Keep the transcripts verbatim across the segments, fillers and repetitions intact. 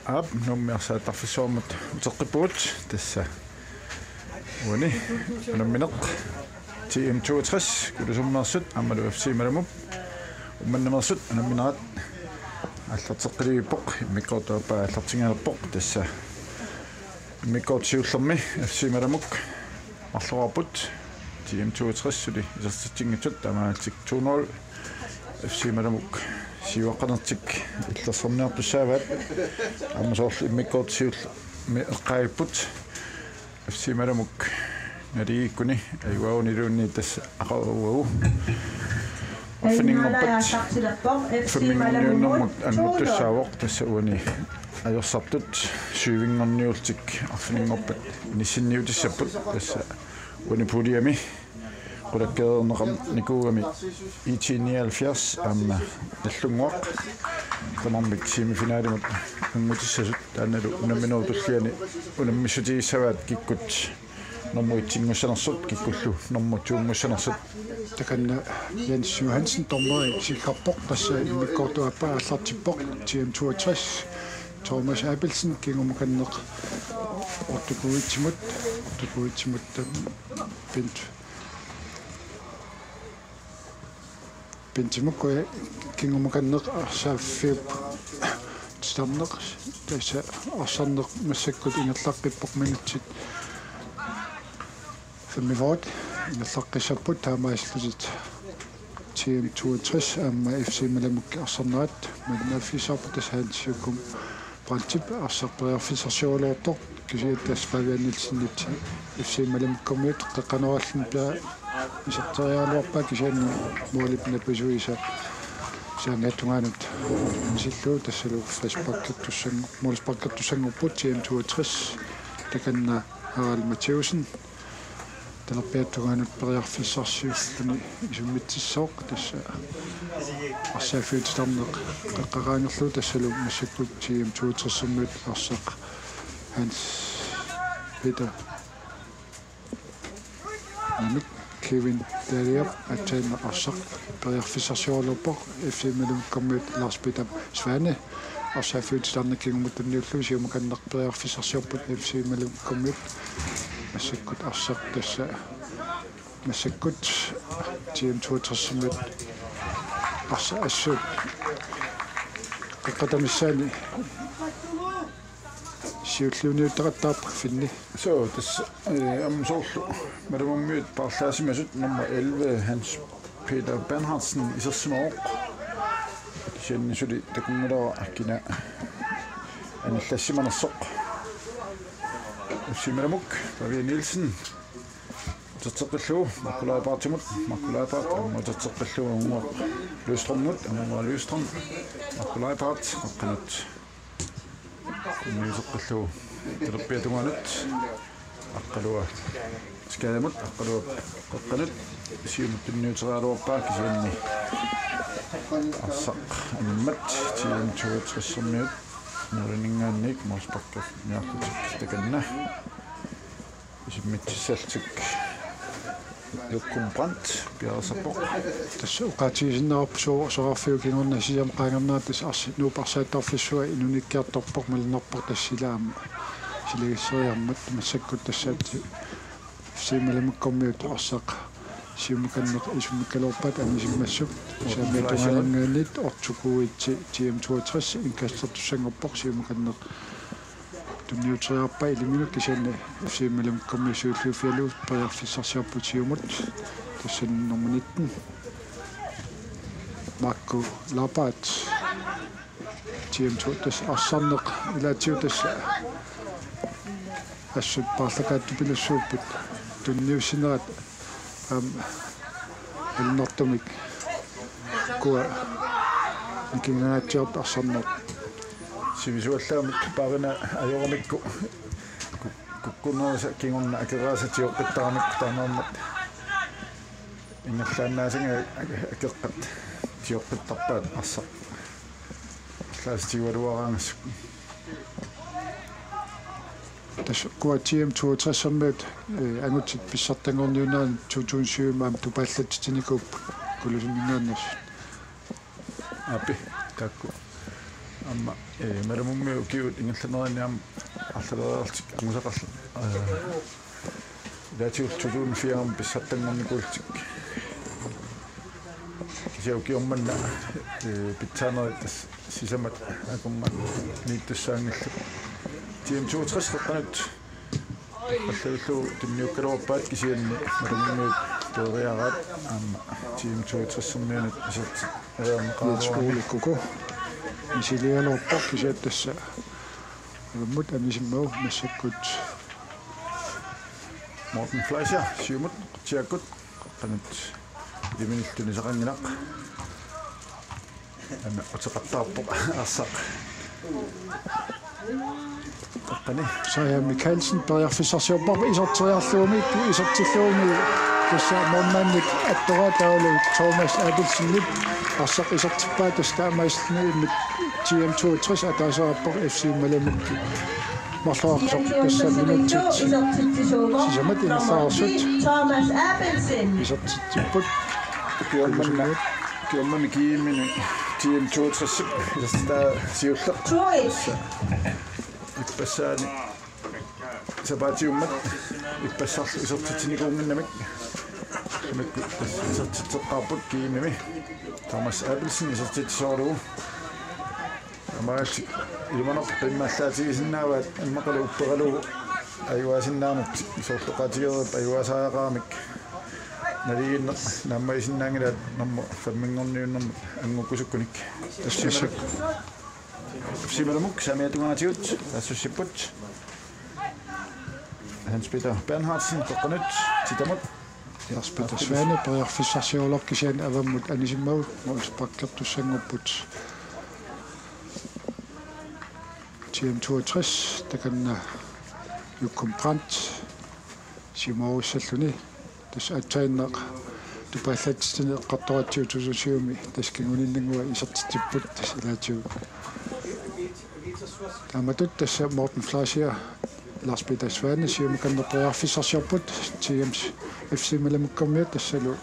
Aap, Nuummi arsaattarfissuarmut uteqqippugut, tassa uani unammineq T M toogtres Kulusummeersut aammalu F C Malamut Uummannameersut unamminerat aallarteqqilivippoq, immikkoortup aappaa aallartingalerpoq, tassa immikkoortut siullermi F C Malamut marloraarput, T M toogtres suli isertitsinngitsut, taamaalillutik to nul F C Malamut siuaqqanertik illersorniartussaavaat, aamma soorlu immikkoortut siullermi eqqaagipput F C Malamut naligiikkuni ajugaaniluunniit tassa aqaguagu arfininngorpat femminngorniunnermut annguttussaavoq, tassa uani ajorsartut syvinngorniullutik arfininngorpat inissinniutissapput, tassa uani puljemi qulakkeerneqarnikuugami I T nioghalvfjerds aamma Nagdlunguaq tamarmik semifinalimut anngutissasut, taannalu unamminerup tulliani unammissutigissavaat kikkut nummer etsinngussanersut kikkullu nummer toonngussanersut. Takanna Jens Johansen dommeri sikkarpoq, tassa immikkoortup aappaa aallartippoq, T M toogtres Thomas Abelsen kingumukanneq Ottokuitsimut, Ottokuitsimut, Bent Bent Mukku kingumukanneq arsaaffiup titarneq, tassa arsarneq massakkut ingerlaqqippoq, minutsit femogfyrre ingerlaqqissapput, taamaalillutik T M toogtres aamma F C Malamut arsarnerat malinnaaffigissavarput, tassa Hans Jokum Brandtip arsaq periarfissarsioraluartoq, kisianni tassa Fabian Nielsenip F C Malamukkormiut qeqqanooralluni pia- iserteriaraluarpaa, kisianni målip napisuisa saanngata tungaanut anisillugu, tassalu frisparkertussanng-, målsparkertussanngorput T M toogtres, takanna Harald Matthæussen talerpiata tungaanut periarfissarsiulluni isummitsissaaq, tassa arsaaffiup titarneq qeqqaqaangerlugu, tassalu massakkut T M toogtresermiut arsaq Hans Peter Namik Kevin Daliap aatsaannaq arsaq periarfissarsioraluarpoq, F C Malamukkormiut Lars Peter Svane arsaaffiup titarneq kingumut tunniullugu siumukanneq periarfissarsiorput, F C Malamukkormiut massakkut arsaq, tassa massakkut T M toogtresermiut arsaq assut qeqqata missaani siulliunniuttaqattaarput, Finni. Suu, tassa, eh, aamma soorlu Malamummiut paarlaasimasut nummer elleve Hans Peter Bernhardsen isersimavoq. Kisianni suli takunngilara kina anillassimanersoq. F C Malamut, Fabian Nielsen uterteqqillugu Marco Leibartimut, Marco Leibart aamma uterteqqillugu Anguaq Lystrømimut, Anguaq Lystrøm, Marco Leibart qeqqanut tunniuteqqillugu talerpiata tungaanut, Aqqalua Skademut, Aqqalua qeqqanut siumut tunniuteriaraluarpaa, kisianni arsaq animmat T M toogtresermiut måliminngaanniit målsparkerniarlutik, takanna isummitsissallutik Jokum Brandt piareersarpoq. Tassa oqaatigisinnaavarput soo-, soraarfiup kingorna sisamat qaangernerat, tassa arsi-, Nuup arsaattarfissuaq inuunikkiartorpoq, malunnarpoq tassa sila aamma silagisseriarmat, massakkut tassa F C Malamukkormiut arsaq siumukanneq isummikkaluarpaat anisimmassuk, tassami tungaanut Otto Kuitse T M toogtres indkastertussanngorpoq, siumukanneq tunniuteriarpaa iliminut, kisianni F C Malamukkormiut siulliuffigalugu periarfissarsiorput siumut, tassani nummer nitten Marco Leibart. T M to tassa arsarneq ilaatigut tassa assut paarlakaattupilluarput tunniussinerat, aamma malunnartumik ukua nikingaatsiartut arsarneq. Sivisuallaamik paarina ajoramikku ku-, kukkunerisa kingorna akeraasa tioqqittaramikku, taamaammat ingerlaannaasangaat ake-, akeqqat tioqqittarpaat arsaq. Arlaatigut tigualuaraangassuk. Tassa uku T M toogtres-ermiut, eh, angutit pissartanngorniunneranni to tusind syv aamma tupaallatsitsinikuupput Kulussiminngaanneersut. Aappi, taakku. Aamma, eh, Malumummiut ukiut ingerlanerini aamma arlaleriarlutik angusaqarl-, eh, ilaatigut to tusind fire aamma pissartanngornikuullutik. Kisianni ukioq manna, eh, pitsaanerit tassa sisamat akornanniittussaanngillat. T M toogtres qeqqanut Qalluillu tunniukkaluarpaat kisianni Malumummiut peeriaraat aamma T M toogtres-ermiunut iserti-, aamma Niels Ole Kuku misiligaluarpoq kisianni tassa avammut anisimmagu massakkut Morten Fleischer siumut qutiakkut qeqqanut iliminillu tunisaqanngilaq. Aamma uteqattaarpoq arsaq. Taqqani. Saja Mikkelsen periarfissarsiorparput iserteriarlugumi, isertillugumi tassa målmandip attoraa taavalu Thomas Abelsenip arsaq isertippaa tassa taamaasilluni T M toogtres ataaseqarpoq F C Malumukkip marloqartoq tassa minutsit sisamat ingerlareersut. Thomas Abelsen. Isertitsipput. Ukioq manna, ukioq manna G M-imi T M toogtres isertitaa siulleq. Tassa ippassaani sapaatiummat ippassarlu isertitsinikuunnginnamik. Imakku tassa isertitseqqaarput G M-imi. Thomas Abelsen isertitsisoralugu. Aamma ilimanarpoq qimmallaatigisinnaavat immaqalu upperalugu ajugaasinnaanertik soorlu oqaatigereerput ajugaasariaqaramik naligiinneq naammagisinnaanngilaat nummer femminngorniunnermut anngukkusukkunik. Tassa F C Malumuk saamiata tungaatigut assussipput. Hans Peter Bernhardsen qeqqanut titamut. Lars Peter Svane periarfissarsiorlugu kisianni avammut anisimmagu målsparkertussanngorput. T M toogtres takanna Jokum Brandt siumoorussalluni tassa aatsaannaq tupaallatsitsineq eqqartoratsigu to tusind syv-imi tassa kinguninnguaq isertitsipput tassa ilaatigut. Taamatut tassa Morten Fleischer, Lars Peter Svane siumukanneq periarfissarsiorput T M F C Malumukkormiut tassalu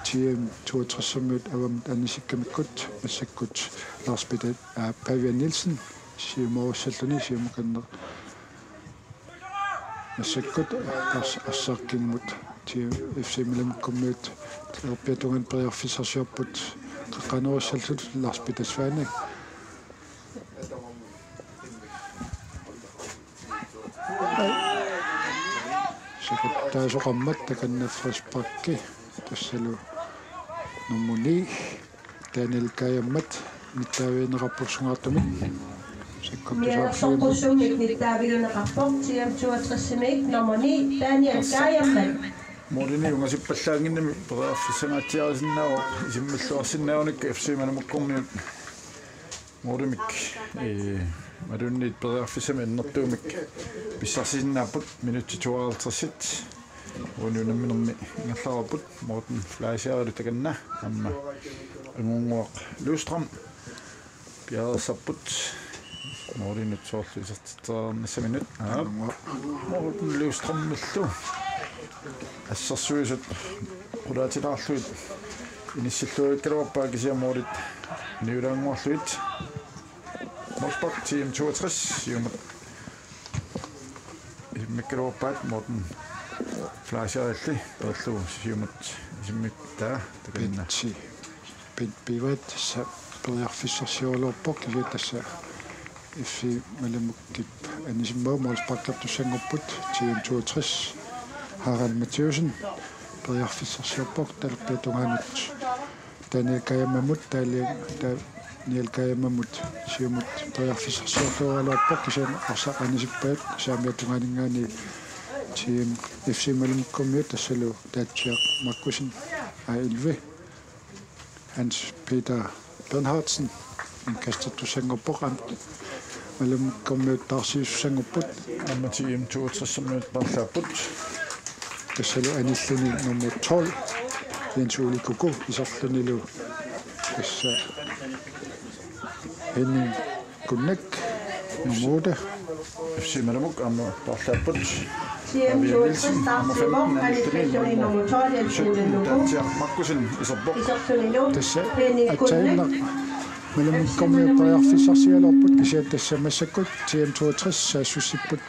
T M toogtres-ermiut avammut anisikkamikkut massakkut Lars Peter, aa, Pavian Nielsen siumoorussalluni siumukanneq massakkut ars-, arsaq kingumut T M F C Malumukkormiut talerpiata tungaanut periarfissarsiorput qeqqanoorussalluni Lars Peter Svane. Seqattaasoqarmat takanna frisparki tassalu nummer ni Daniel Kajammat nittaavigineqarpoq sungaartumik. Sakkortusoorfiup nialersoqqussummik nittaavigineqarpoq T M toogtres-imit nummer ni Daniel Kajammat. Målini ungasippallaannginnami periarfissanngaatsiarisinnaavoq isimmilluarsinnaavunik F C Malumukkormiut. Målimik, eh, Malunniit periarfissamik annertuumik pissarsisinnaapput minutsit tooghalvtreds. Uani unamminermi ingerlareerput Morten Fleischerilu takanna aamma Angunnguaq Løvstrøm piareersarput målinut soorlu isertitsereernissaminut. Aap. Morten Løvstrømillu assersuisut qulaatilaarlugit inissilluarikkaluarpaa kisianni målit niulaannguarlugit. Målspark T M toogtres siumut isimmikkaluarpaat Morten Fleischerilli peerlugu siumut isimmik taava takanna. Petsi. Bent Pivat tassa periarfissarsioraluarpoq kisianni tassa F C Malumukkip anisimmagu målsparkertussanngorput T M toogtres Harald Mathiassen periarfissarsiorpoq talerpiata tungaanut Daniel Kajamamut Daniel, Daniel Kajamamut siumut periarfissarsiorluaraluarpoq kisianni arsaq anisippaat saamiata tungaaninngaanniit T M F C Malumukkormiut tassalu Taatsiaq Markussen A elleve. Hans Peter Bernhardsen indkastertussanngorpoq aamma Malumukkormiut taarsiisussanngorput. Aamma T M toogtres-ermiut paarlaapput. Tassalu anilluni nummer tolv, Jens Ole Kuku, iserlunilu tassa Henning Kunnak, nummer otte. F C Malamuk aamma paarlaapput. T M toogtres nummer femten, Alex Fleischer nummer tolv, Elfsborg nummer to. Markussen iserpoq. Isertunilu. Tassa Henning aatsaannaq Kullak. Malamukkormiut periarfissarsigaluarput kisianni tassa massakkut T M toogtres saassussipput.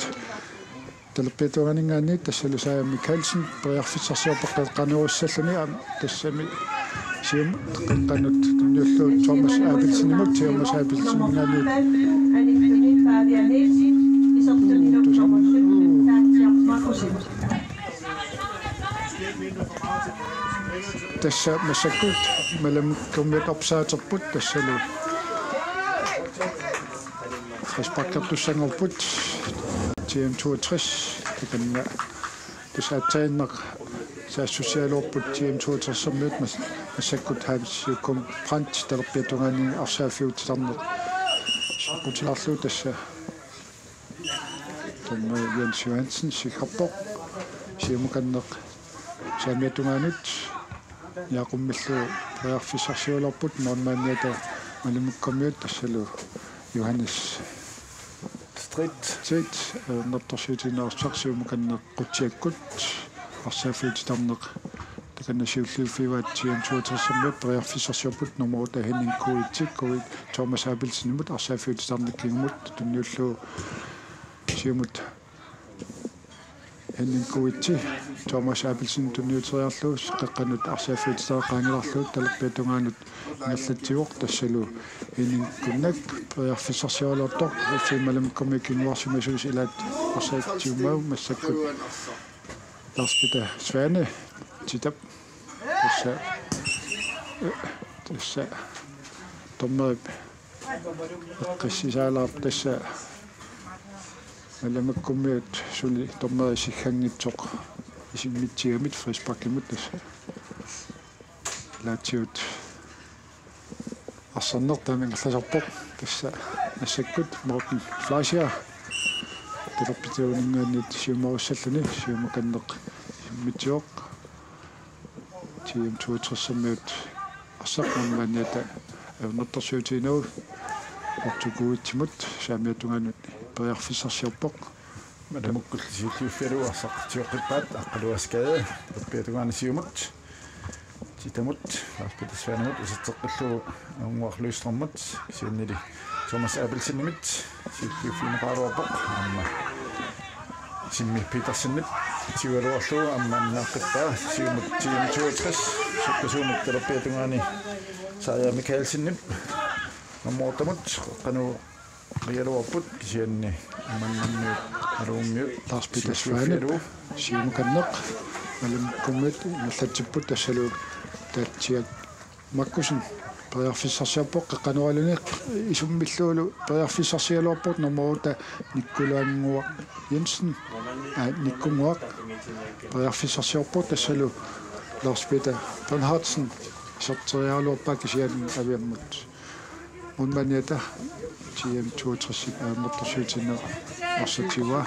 Talerpiata tungaaninngaanniit tassalu Saja Mikkelsen periarfissarsiorpoq qeqqanoorissalluni aamma tassami Siumut qeqqanut tunniullugu Thomas Abelsenimut, Thomas Abelseninngaanniit. Tassa massakkut Malamukkormiut opsaaterput tassalu frisparkertussanngorput T M toogtres takanna. Tassa aatsaannaq saassussigaluarput T M toogtresermiut mas-, massakkut Hans Jokum Brandt talerpiata tungaani arsaaffiup titarneq seqqutilaarlugu tassa dommeri Jens Johansen sikkerpoq. Siumukanneq saamiata tungaanut niaqqummillugu periarfissarsigaluarput målmandiata Malamukkormiut tassalu Johannes Street. Street, eh, ajornartorsiutigineqartoq Siumukanneq qutsikkut arsaaffiup titarneq takanna siulliuffigaat T M toogtresermiut periarfissarsiorput nummer otte Henning Kuitsi, Kuit Thomas Abelsenimut arsaaffiup titarneq kingumut tunniullugu Siumut Henning Kuitsi, Thomas Abelsen tunniuteriarlugu, qeqqanut arsaaffiup titarneq qaangilaarlugu, talerpiata tungaanut ingerlatsivoq, tassalu Henning Kullak, periarfissarsigaluartoq, F C Malamukkormiut kinguarsimasuusut ilaat arsaatigiumagu massakkut Lars Peter Svane, titap, tassa, tassa, dommerip eqqissisaalaarpoq tassa Malamukkormiut suli dommeri sikkanngitsoq isimmitsigamik frisparkimut tassa. Laatsiut arsarneq taama ingerlasarpoq tassa massakkut Morten Fleischer. Talerpiata tungaaninngaanniit siumorissalluni Siumukanneq isimmitsivoq. T M toogtresermiut arsaq målmandiata ajornartorsiutigineqarpoq Otto Kuitsimut saamiata tungaanut periarfissarsiorpoq. Malamukkullu siulliuffigalugu arsaq tigooqqippaat Aqqaluaq Skade talerpiata tungaani Siumut. Titamut, Lars Peter Svanemut iserteqqillugu Ajunnguaq Lystrømimut, kisiannili Thomas Abelsenimit siulliuffigineqaraluarpoq, aamma Simmi Petersenip tigugaluarlugu aamma annaaqqippaat Siumut T M toogtres, sukkasuumik talerpiata tungaani Saja Mikkelsenip nummer ottemut, qanu qialuarput kisianni Uummannamiut Malummiut Lars Peter Svanep siulliuffigalugu. Siumukanneq Malamukkormiut ingerlatsipput tassalu Tatsiak Markussen periarfissarsiorpoq qeqqanooraluni isummillugulu periarfissarsigaluarpoq nummer otte Nikkulaannguaq Jensen, aa, Nikkunnguaq periarfissarsiorpoq tassalu Lars Peter Bernhardsen iserteriaraluarpaa kisianni aviammut. Målmandiata T M toogtres ajornartorsiutigineq arsaq tiguaa.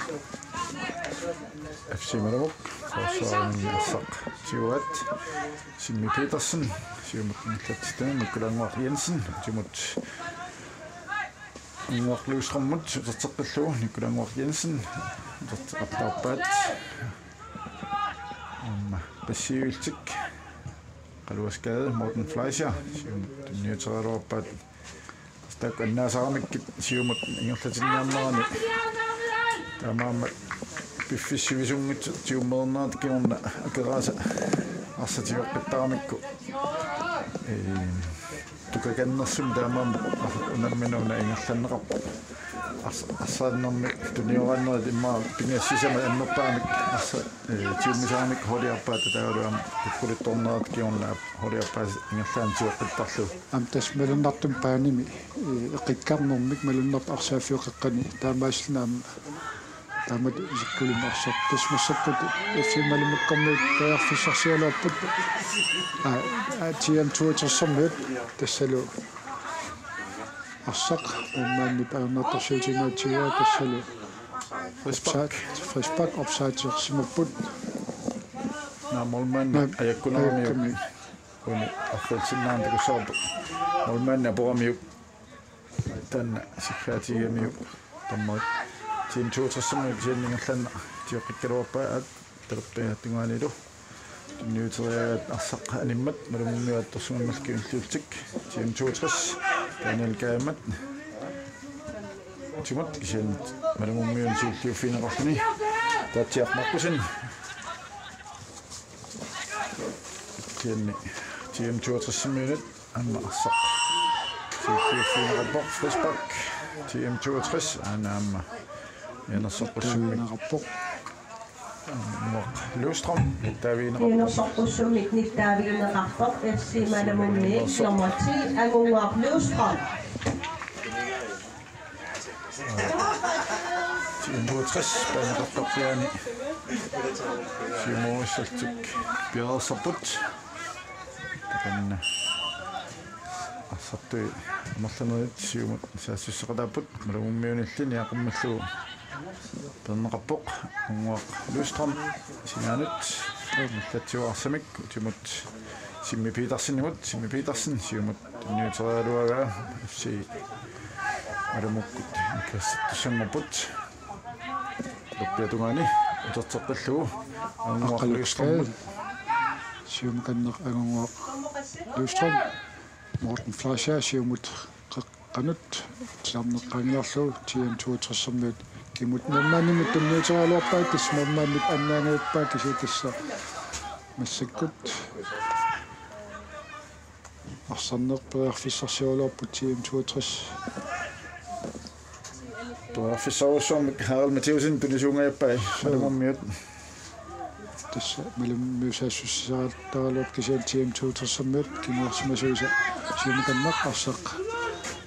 F C Malamuk forsvarerminngaanniit arsaq tiguaat. Simmi Petersen siumut ingerlatsitani Nikkulaannguaq Jensen, Timut Ajunnguaq Lystrømimut iserteqqillugu Nikkulaannguaq Jensen iserteqqattaarpaat. Aamma passiivillutik Aqqaluaq Skade, Morten Fleischer siumut tunniuteriaraluarpaat. Taakku annaasaramikkit siumut ingerlatinniarnerani taamaammat piffissaq sivisunngitsoq tigummeernerata kingorna Akeraasa arsaq tigooqqittaramikku, ee, tukakannersumik taamaammat unammineq una ingerlanneqarpoq. Ars-, arsaannermi tunioraannerit immaqa pingaassisamat annerpaamik arsaq, ee, tigummisaramikku holdiarpaat taavalu aamma kukkulittornerata kingorna holdiarpaat ingerlaannaq tigooqqittarlugu. Aamma tassa malunnartumik baanimi, ee, eqqikkarnermik malunnarpoq arsaaffiup qeqqani taamaasilluni aamma taamatut isikkulimmik arsaq. Tassa massakkut F C Malamukkormiut periarfissarsigaluarput. Aa, aa, T M toogtresermiut tassalu arsaq målmandip ajornartorsiutigineqarpoq tassalu. Frispark. Opsaat, frispark opsaatersimapput. Naa målmandi. Naa, ajakkuneramiuk. Ajakkuneramiuk. Uni arfalsinnaantakussaarpoq. Målmandi aporamiuk. Taanna siggaatigigamiuk. Tammarik. T T M toogtres-imiut kisianni ingerlaannaq tioqqikkaluarpaat, aat, talerpiata tungaanilu. Tunniuteriaat arsaq animmat Malumummiut aattorsuarmik kingulliullutik. T M toogtres, Daniel Kaajamat. Timut kisianni Malumummiut siulliuffigineqarluni. Taatsiaq Markussen. Kisianni T M toogtres-imiunit aamma arsaq siulliuffigineqarpoq, frispark. T M toogtres aana aamma Janarsoqqussummik. Tavineqarpoq. Anguaq Løvstrøm, nittaavigineqarpoq. Janarsoqqussummik nittaavigineqarpoq, F C Malumummiit nummer ti, Anguaq Løvstrøm. T M toogtres, baneqartarpiaani. Siumuissallutik piareersarput. Takanna. Arsartui amerlanerit siumut saassussaqataapput, Malumummiunilli niaqummallugu peerneqarpoq. Anguaq Løvstrøm sinaanut, ingerlatsivoq arsamik, utimut Simmi Petersenimut, Simmi Petersen siumut tunniuteriaraluaraa, F C Malumukkut inkassatussanngorput. Talerpiata tungaani uterteqqillugu Anguaq Løvstrøm. Siumukanneq Anguaq Løvstrøm. Morten Fleischer siumut qeqqanut titarneq qaangilaarlugu T M toogtres-imiut kingumut målmandimut tunniuteriaraluarpaat, tassa målmandip annaangajappaa, kisianni tassa massakkut arsarneq periarfissarsioraluarpoq T M toogtres. Periarfissarujussuarmik Harald Mathiassen tunisuungajappai. Suu. Malumummiut. Tassa Malumummiut saassussisaraluarpoq, kisianni T M toogtres-imiut kinguarsimasuisa siumukanneq arsaq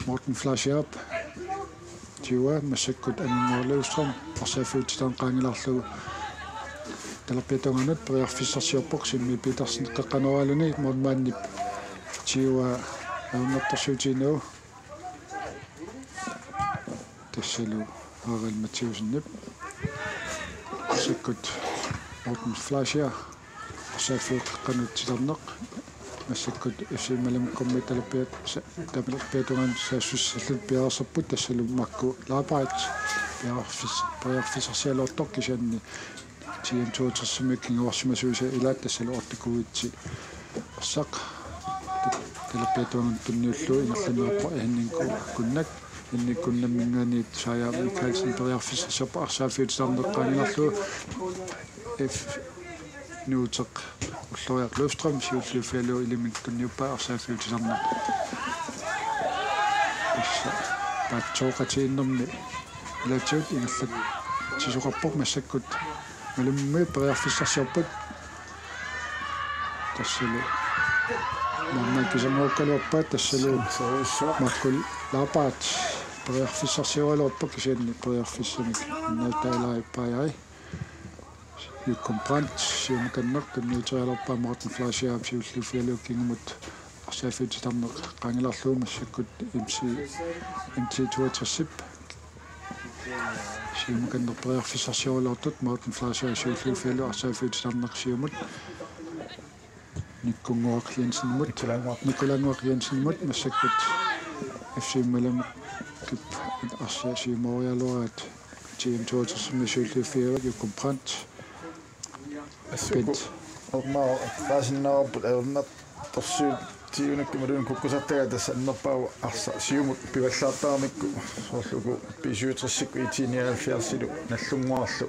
Morten Fleischerip. Tiua massakkut Anguaq Løvstrøm arsaaffiup titarneq qaangilaarlugu talerpiata tungaanut periarfissarsiorpoq, Simmi Petersen qeqqanooraluni målmandip tiua ajornartorsiutigineqarpoq. Tassalu Harald Mathiassenip. Massakkut Morten Fleischer arsaaffiup qeqqanut titarneq. Massakkut F C Malumukkummiit talerpiat sa-, talerpiata tungaanut saassussallutik piareersarput, tassalu Marco Labaat periarfis-, periarfissarsiaraluartoq, kisianni T M toogtres-imiut kinguarsimasuisa ilaat, tassalu Otto Kuitsi arsaq talerpiata tungaanut tunniullugu ingerlanneqarpoq Henning Ku-, Kunnak. Henning Kunnamminngaanniit Saja Mikaelsen periarfissarsiorpoq arsaaffiup titarneq qaangilaarlugu. F-, Nuuteq Ulloriaq Løvstrøm siulliuffigalugu iliminut tunniuppaa arsaaffiup titarneq. Tassa paatsooqatigiinnermi ilaatigut ingerlatsisoqarpoq, massakkut Malumummiut periarfissarsiorput. Tassalu maanna kisanngukkaluarpaat, tassalu Marco Labaat periarfissarsioraluarpoq, kisianni periarfissamik annaataalaappaa. Juukkun Brandt siumukanneq tunniuteriaraluarpaa Morten Fleischerip siulliuffigalugu kingumut arsaaffiup titarneq qaangilaarlugu, massakkut M C, M T toogtres-ip siumukanneq periarfissarsioraluartoq, Morten Fleischer siulliuffigalugu arsaaffiup titarneq siumut Nikkunnguaq Jensenimut. Nikulaannguaq. Nikulaannguaq Jensenimut, massakkut F C Malumukkip arsaat siumooriaraluaraat T M toogtres-imi siulliuffigalugu Juukkun Brandt. Assut Bent. Ormaa qaasinnaavarput ajornartorsiutigiunnaarlugu imaluunniit kukkusartagaa, tassa annerpaavoq arsaq siumut pivallaartaramikku, soorlu uku B syvogtres-ikkut I T nioghalvfjerds-ilu Nagdlunguarlu.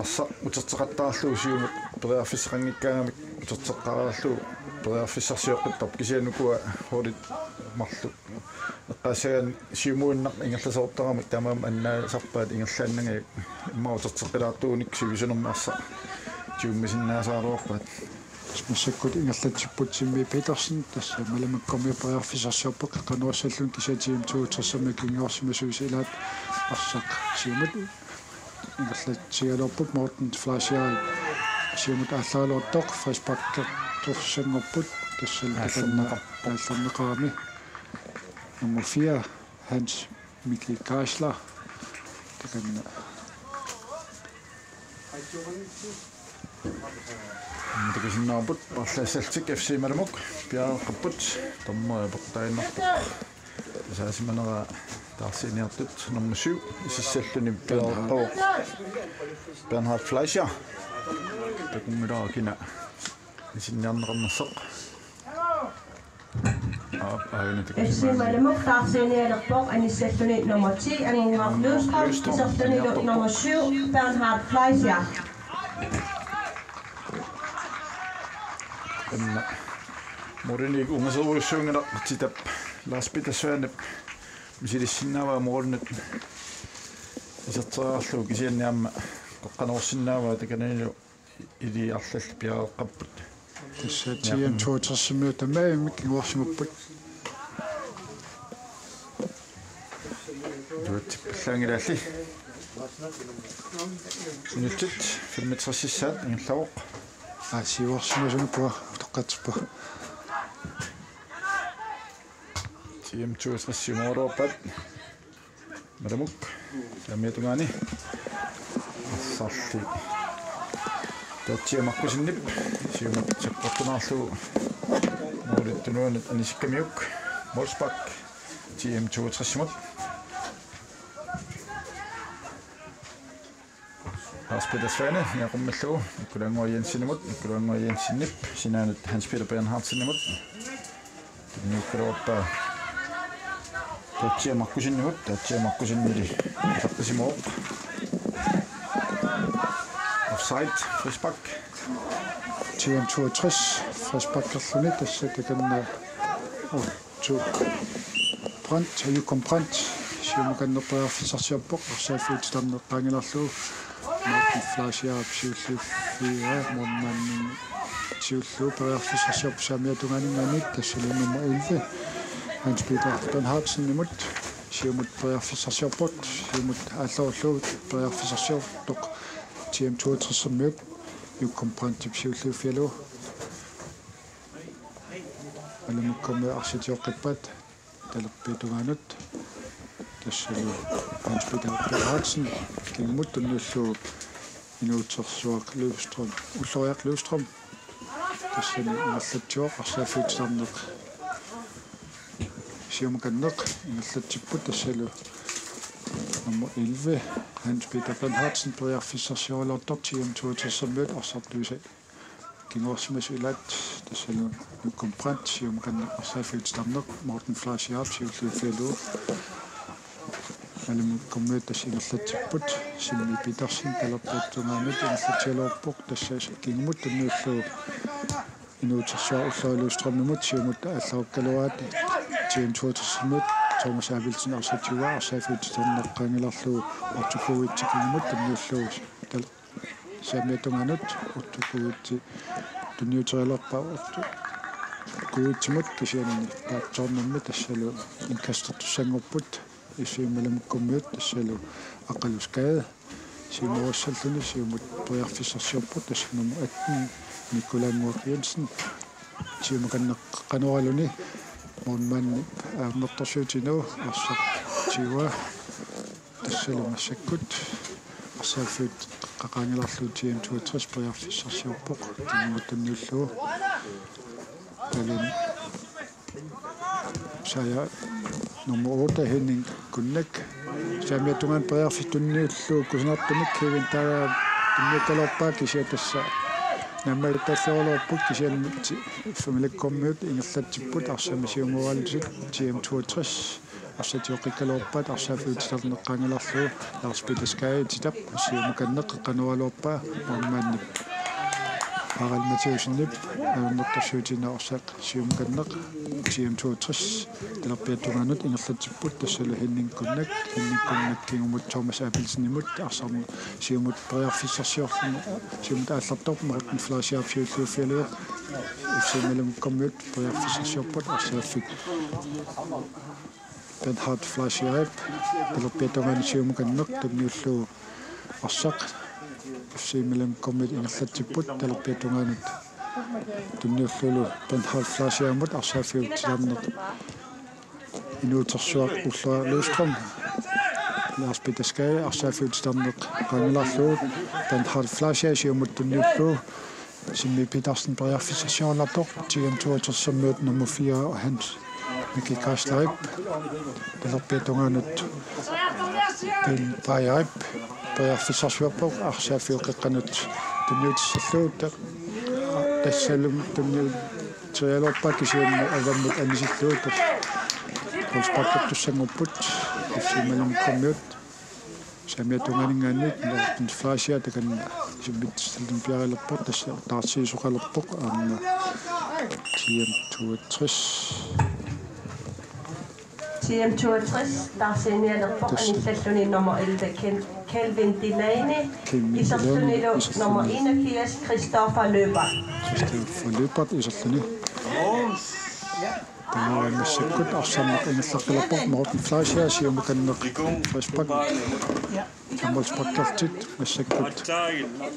Arsaq uterteqattaarlugu siumut periarfissaqanngikkaangamik uterteqqaarlugu periarfissarsioqqittarpoq, kisianni ukua holdit marluk eqqaassagaanni siumuinnaq ingerlasoortaramik taamaammat annaasarpaat ingerlaannangajak, immaqa uterteqqilaartuunik sivisunermi arsaq tigummisinnaasaraluarpaat. Massakkut ingerlatsipput Simmi Petersen, tassa Malumukkummiut periarfissarsiorput qeqqanoorlugu, kisianni T M toogtres-imi kinguarsimasuisa ilaat arsaq siumut ingerlatsigaluarput, Morten Fleischer siumut aallaraluartoq, frisparkertussanngorput, tassalu takanna aallarneqarpoq. Aallarneqarami nummer fire, Hans Miki Geisler. Takanna. Takusinnaavarput paarlaassallutik F C Malumuk piareeqqapput, dommeri apeqqutaaginnarpoq tasaasimaneraa Taarsiiniartut nummer syv, isissalluni peerpoq Bernhard Fleischer. Takummilaa kina isinniarneqarnersoq. Aap, aajuna F C takusimaarami. Malamuk taarsiinialerpoq, anissalluni nummer ti, Angunngaaq Løvstrøm, iserlunilu nummer syv, Bernhard Fleischer. Anna. Mooriniit ungasoorujussuanngilaq Titap Lars Peter Svanep misilissinnaavaa moorinnut iserteriarlugu, kisianni aamma qeqqanoorsinnaavaa takananilu ilii arlallit piareeqqapput. Tassa T M toogtresimiut tamarmik kinguarsimapput. Tuatsippallaanngilaalli. Minutsit femogtresissaat ingerlavoq. Aa, siuarsimasunngorpara, utoqqatsippa. T M toogtres siumooruappat. Malamuk. Saamiata tungaani. Arsarli. Tatsia Markussenip siumut sakkortunaarlugu målip tunuanut anisikamiuk. Målspark. T M toogtresimut. Lars Peter Svane, niaqummallugu, Nikolai Ngua Jensenimut, Nikolai Ngua Jensenip, sinaanut Hans Peter Bernhardsenimut. Tunniukkaluarpaa Tatsia Markussenimut, Tatsia Markussenili utaqqisimavoq. Offside, frispark. T M toogtres, frisparkerluni, tassa takanna. Oh. Otto Brandt, Jukkom Brandt, siumukanneq periarfissarsiorpoq, arsaaffiup titarneq qaangilaarlugu. Morten Fleischerip siulliuffigaa, målmandimut siulliup periarfissarsiorpoq saamiata tungaaninngaanniit, tassali nummer elleve, Hans Peter Bernhardsenimut, siumut periarfissarsiorpoq, siumut aallarullugu periarfissarsiortoq, T M toogtresimiut, Jukkom Brandtip siulliuffigalugu. Malamukkummiut arsaq tioqqippaat talerpiata tungaanut. Tassalu Hans Peter Bernhardsen kingumut tunniullugu inuutersuaq Løvstrøm, Ulloriaq Løvstrøm. Tassani ingerlatsivoq arsaaffiup titarneq. Siumukanneq ingerlatsipput tassalu nummer elleve, Hans Peter Bernhardsen, periarfissarsioraluartoq T M toogtresimiut arsartuisa kinguarsimasut ilaat, tassalu Jukkom Brandt, siumukanneq arsaaffiup titarneq, Morten Fleischerip siulliuffigalugu. Malamukkummiut tassa ingerlatsipput, Simmi Petersen talerpiata tungaanut ingerlatsigaluarpoq, tassa kingumut tunniullugu inuutersuaq Ulloriaq Løvstrømimut, siumut aallarukkaluaraat T M toogtresimiut, Thomas Abelsen arsaq tioq, arsaaffiup titarneq qaangilaarlugu, Otto Kuwitsi kingumut tunniullugu tal- Saamiata tungaanut Otto Kuwitsi tunniuterialerpaa, Otto Kuwitsimut kisianni paatsoornermi tassalu indkastertussanngorput, F C Malamukkummiut tassalu Aqqaluup Skade siumoorussalluni, siumut periarfissarsiorpoq tassa nummer atten, Nikolai Nguaq Jensen, siumukanneq qanoq ilillugu, målmandip ajornartorsiutinut arsaq tioq. Tassalu massakkut arsaaffiup titarneq qaangilaarlugu T M toogtres periarfissarsiorpoq, kingumut tunniullugu. Talin saja nummer otte, Henning Kunnak. Saamiata tungaanut periarfissaq tunniullugu kusanartumik, Kevin Dyer tunniukkaluarpaa, kisianni tassa naammagittaalluarput, kisianni Malamukkummiut ingerlatsipput, arsamik siumooralutik T M toogtres. Arsaq tioqqikkaluarpaat arsaaffiup titarneq qaangilaarlugu, Lars Peter Skade Titap siumukanneq qeqqanooraluarpaa, målmandip Harald Mathiassenip ajornartorsiutinut arsaq siumukanneq. T M toogtres talerpiata tungaanut ingerlatsipput, tassalu Henning Kunnak, Henning Kunnak kingumut Thomas Abelsenimut, arsaq siumut periarfissarsiorluni, siumut aallartoq Morten Fleischerip siulliuffigalugu, F C Malamukkummiut periarfissarsiorput, arsaaffik Bernhard Fleischerip talerpiata tungaanut siumukanneq tunniullugu arsaq F C Malamukkummiut ingerlatsipput, talerpiata tungaanut tunniullunilu Bernhard Fleischerimut arsaaffiup titarneq inuutersuaq Ulloriaq Løvstrøm, Lars Peter Skade arsaaffiup titarneq qaangilaarlugu, Bernhard Fleischer siumut tunniullugu, Simmi Petersen periarfissarsiornartoq, T M toogtresimiut nummer fire Hans Miki Kaaslarip talerpiata tungaanut Daniel Bajarip periarfissarsiorpoq arsaaffiup qeqqanut tunniutissallugu ta-, tassalu tunniuterialerpaa kisianni avammut anisillugu tassa frisparkertussanngorput F C Malinngumiut. Saamiata tungaaninngaanniit Morten Fleischer takanna isimmitsisallugu piareerpoq, tassa taarsiisoqalerpoq aamma T M toogtres. T M toogtres taarsiinialerpoq. Tassa. Anillalluni nummer elleve Ken-, Kelvin Delaney. Kelvin Delaney, iserlunilu iserluni nummer enogfirs Christopher Løbert. Christopher Løbert iserluni. Taava massakkut arsarneq ingerlaqqilerpoq Morten Fleischer siumukanneq frispark. Målsparkerlutik massakkut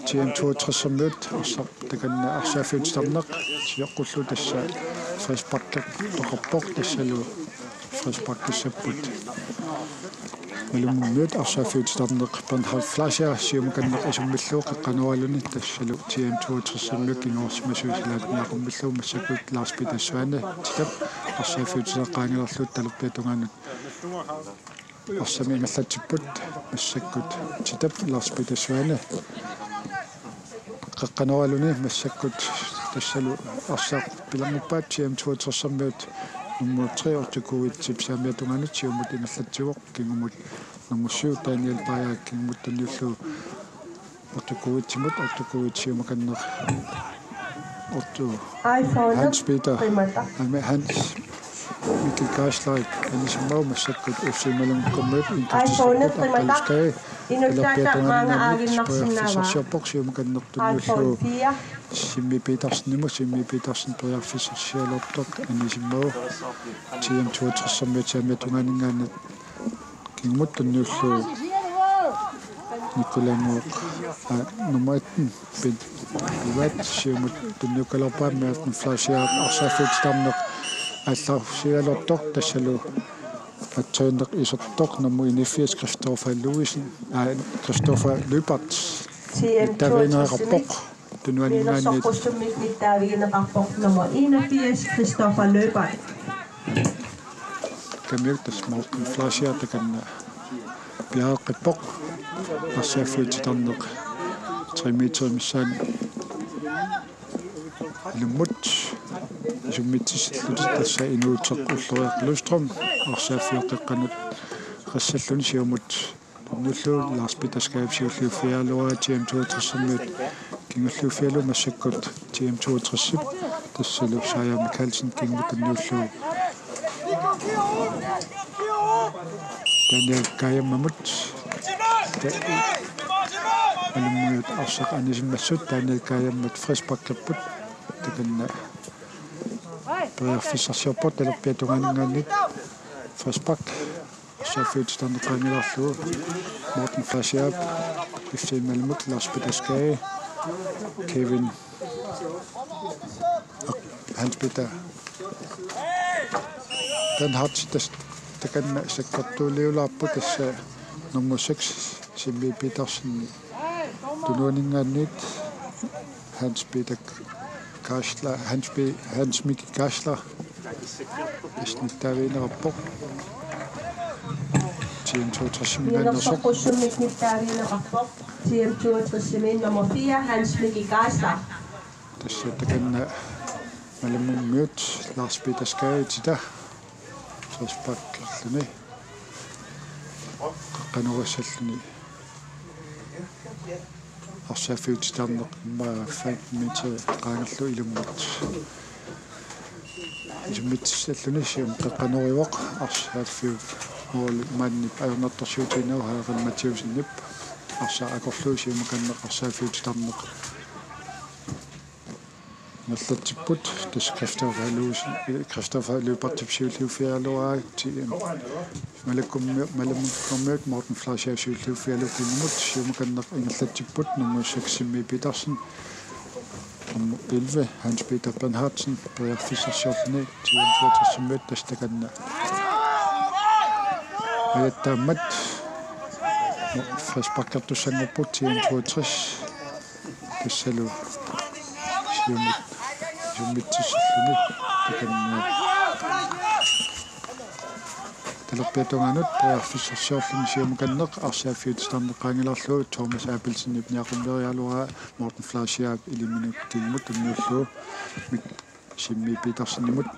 T M toogtres-ermiut arsaq takanna arsaaffiup titarneq sioqqullugu tassa frisparkertoqarpoq tassalu frisparkissapput. Malinngumiut arsaaffiup titarneq Bernhard Fleischer siumukanneq isummillugu qeqqanooraluni tassalu T M toogtres-ermiut kinguarsimasui silaatniaqqummillugu massakkut Lars Peter Svane titap arsaaffiup titarneq qaangilerlugu talerpiata tungaanut arsaq ingerlatsipput massakkut titap Lars Peter Svane. Qeqqanooraluni massakkut tassalu arsaq pilannguppaat T M toogtres-ermiut nummer tre Otto Kuwitip saamiata tungaanut siumut ingerlatsivoq kingumut nummer syv Daniel Bajar kingumut tunniullugu Otto Kuwitimut, Otto Kuwit siumukanneq Otto iPhone Hans Peter. Qimata. Aamma Hans Miki Kaaslarip anisimmagu massakkut F C Malinngumiut inkastissapput aqqaluskagi. Inuttaata maanga aaginnarsinnaavaa. Periarfissarsiorpoq siumukanneq tunniullugu iPhone fire. Simmi Petersenimut, Simmi Petersen periarfissarsialerpoq anisimmagu T M toogtres-ermiut saamiata tungaaninngaanniit kingumut tunniullugu Nikolai Ngoq, aa, nummer atten, Bent Ivat, siumut tunniukkaluarpaa Morten Fleischer arsaaffiup titarneq aallarsialerpoq tassalu aatsaanneq isertoq nummer enogfirs Christopher Louisen, aa, Christopher Løbert. T M toogtres-ermiut. Tunuaninngaanniit. Miinersoqqussummik nittaavigineqarpoq nummer enogfirs, Christopher Løbert. Kamiuk tassa Morten Fleischer takanna piareqqippoq. Arsaaffiup titarneq tre meter missaani ilummut. Isummitsissallutik tassa inuuteq Ulloriaq Løvstrøm. Arsaaffiup qeqqanut qeqqassalluni siumut tunniullugu Lars Peter Skajep siulliuffigaluaraa T M toogtres-ermiut kingulliuffigalugu massakkut T M toogtres-ip tassalu Saja Mikaelsen kingumut tunniullugu Daniel Kajamamut. Malinngumiut arsaq anisimmassuk Daniel Kajammat frisparkerput takanna periarfissarsiorpoq talerpiata tungaaninngaanniit frispark. Arsaaffiup titarneq qaangilaarlugu Morten Fleischer, F C Malinngumiut Lars Peter Skage, Kevin, Hans Peter Bernhard tassa takanna sakkortuuliulaarpoq tassa nummer seks Simmi Petersen tunuaninngaanniit Hans Peter Kaasla, Hans P-, Hans Miki Kaasla. Tassa nittaavigineqarpoq. T M toogtres-iminngaanneersoq. Miinersoqqussummik nittaavigineqarpoq. T M toogtres-imi nummer fire, Hans Miki Kaasla. Tassa takanna Malinngumiut Lars Peter Skage titap frisparkerluni. Qeqqanorissalluni. Arsaaffiup titarneq immaqa fem meter qaangerlugu ilummut. Isummitsissallugu siumut qeqqanorivoq arsaaffiup målmandip ajornartorsiutigineq Harald Mathiassenip arsaq akorlugu siumukanneq arsaaffiup titarneq ingerlatsipput tassa Christopher Løbert, Christopher Løbertip siulliuffigaluaraa T M. Malinngumiut, Malinngumiut Morten Fleischer siulliuffigalugu kingumut siumukanneq ingerlatsipput nummer seks Simmi Petersen, nummer elleve Hans Peter Bernhardsen periarfissarsiorluni T M toogtres-imiut tassa takanna. Ajattaammat frisparkertussanngorput T M toogtres. Tassalu siumut isummitsissallugu takanna. Talerpiata tungaanut periarfissarsiorluni siumukanneq arsaq affiutsitarneq qaangilaarlugu Thomas Abelsenip niaqqummeriaraluaraa Morten Fleischerip iliminut tunniullugu Mik-, Simmi Petersenimut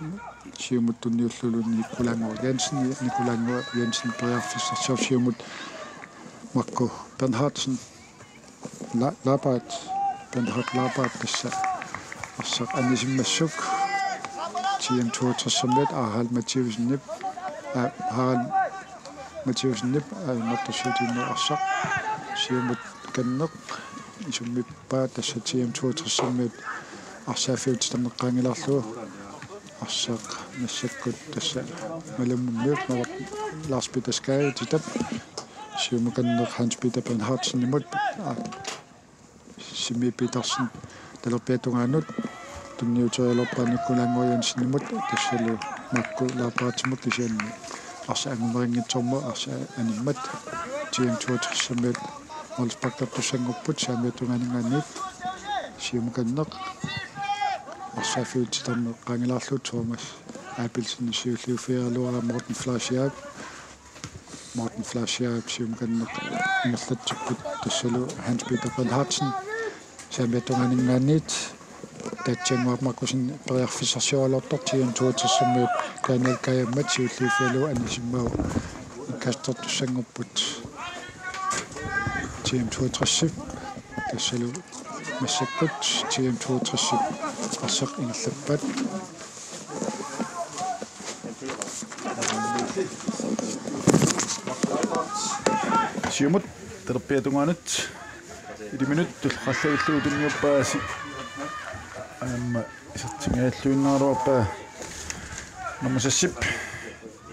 siumut tunniulluni Nikolai Jensen, Nikolai Jensen periarfissarsiorluni siumut Marco Bernhardsen. La-, Labaat, Bernhard Labaat tassa arsaq anisimmassuk T M toogtresimiit Harald Mathiassenip, aa, Harald Mathiassenip, aa, martussiutiinnut arsaq siumut kanneq isummippaa tassa T M toogtresimiit arsaq affiutsitarneq qaangilaarlugu arsaq massakkut tassa Malummiut Mavak Lars Peter Skajutitap siumukanneq Hans Peter Bernhardsenimut, aa, Simmi Petersen talerpiata tungaanut tunniuteriaraluarpaa Nikolai Jensenimut tassalu Marco Labaatimut kisianni arsaq angumerinngitsoormat arsaq animmat T M toogtresimiit målsparkertussanngorput saamiata tungaaninngaanniit siumukanneq arsaq affiutsitarneq qaangilaarlugu Thomas Abelsen siulliuffigiaraluaraa Morten Fleischerip Morten Fleischerip siumukanneq ingerlatsipput tassalu Hans Peter Bernhardsen saamiata tungaaninngaanniit Taatsiannguaq Markussen periarfissarsioraluartoq T M toogtresimiit Daniel Kajammat siulliuffigalugu anisimmagu indkastertussanngorput T M toogtresip tassalu massakkut T M toogtresip arsaq ingerlappaat. Siumut talerpiata tungaanut iliminut tulleqarlugu tunniuppaa si-, aamma isertitseriarluinnaraluarpaa nummer seksip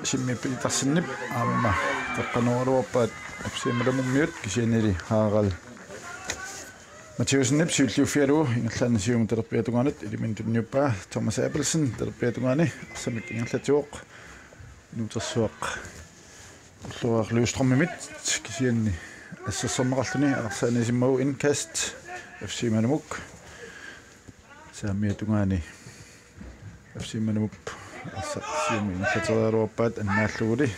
Simmi Petersenip aamma qeqqanooraluarpaat F C Malummiut kisiannili Harald Mathiassenip siulliuffigalugu ingerlaannaq siumut talerpiata tungaanut iliminut tunniuppaa Thomas Abelsen talerpiata tungaani arsamik ingerlatsivoq inuutersuaq Ullooraq Løvstrømimit kisianni assersorneqarluni arsaq anisimmagu indkast F C Malumut saamiata tungaani F C Malumup arsaq siumut ingerlateriaraluarpaat annaalluguli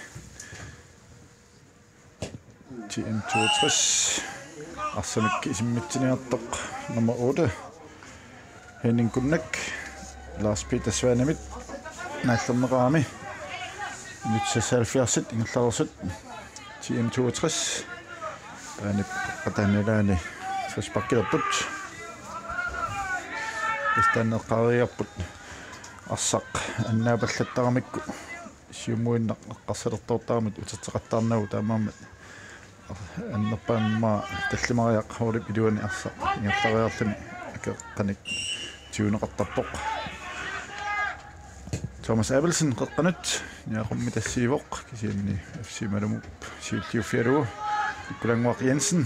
T M toogtres arsamik isimmitsiniartoq nummer otte Henning Kunnak Lars Peter Svanemit naallerneqarami minut seksoghalvfjerds ingerlareersut T M toogtres Anip Qatanilaani frisparkilerput. Istanneqqaariarput arsaq annaapallattaramikku siumuinnaq eqqarsalertoortaramik uterteqattaarnagu taamaammat annerpaamik tallimariaq holdip iluani arsaq ingerlariarluni akeqqanik tiguneqartarpoq. Thomas Abelsen qeqqanut niaqqummitassiivoq kisianni F C Malumup siulliuffigalugu Nikolai Jensen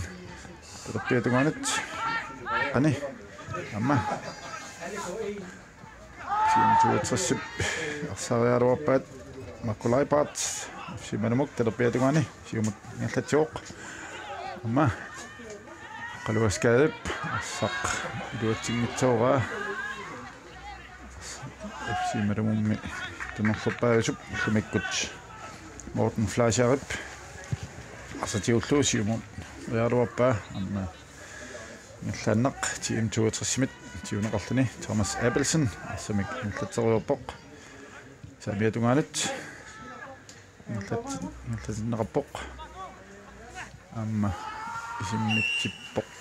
talerpiata tungaanut qani aamma T M toogtresip arsaariaraluarpaat Marco Leibhardt F C Malumut talerpiata tungaani siumut ingerlatsivoq aamma Qaluaskaadip arsaq iluatsinngitsooraa F C Malumummi tunerlerpaasup ullumikkut Morten Fleischerip arsaq tigullugu siumut teriaraluarpaa aamma ingerlaannaq T M toogtresimit tiguneqarluni Thomas Abelsen arsamik ingerlatseriarpoq saamiata tungaanut ingerlat-, ingerlatinneqarpoq aamma isimmitsippoq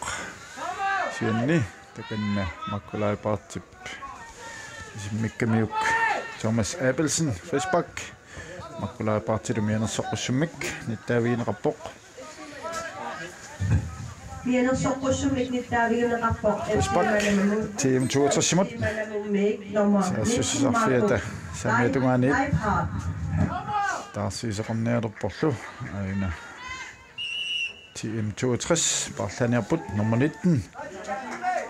kisianni takanna Marco Leibhardtip isimmikkamiuk Thomas Abelsen frispark Marco Leibhardtip mianersoqqussummik nittaavigineqarpoq. Mianersoqqussummik nittaavigineqarpoq Frispark T M toogtresimut saassussisarfiata saamiata tungaani taarsiisoqarnialerporlu aana T M toogtres paarlaaniarput nummer nitten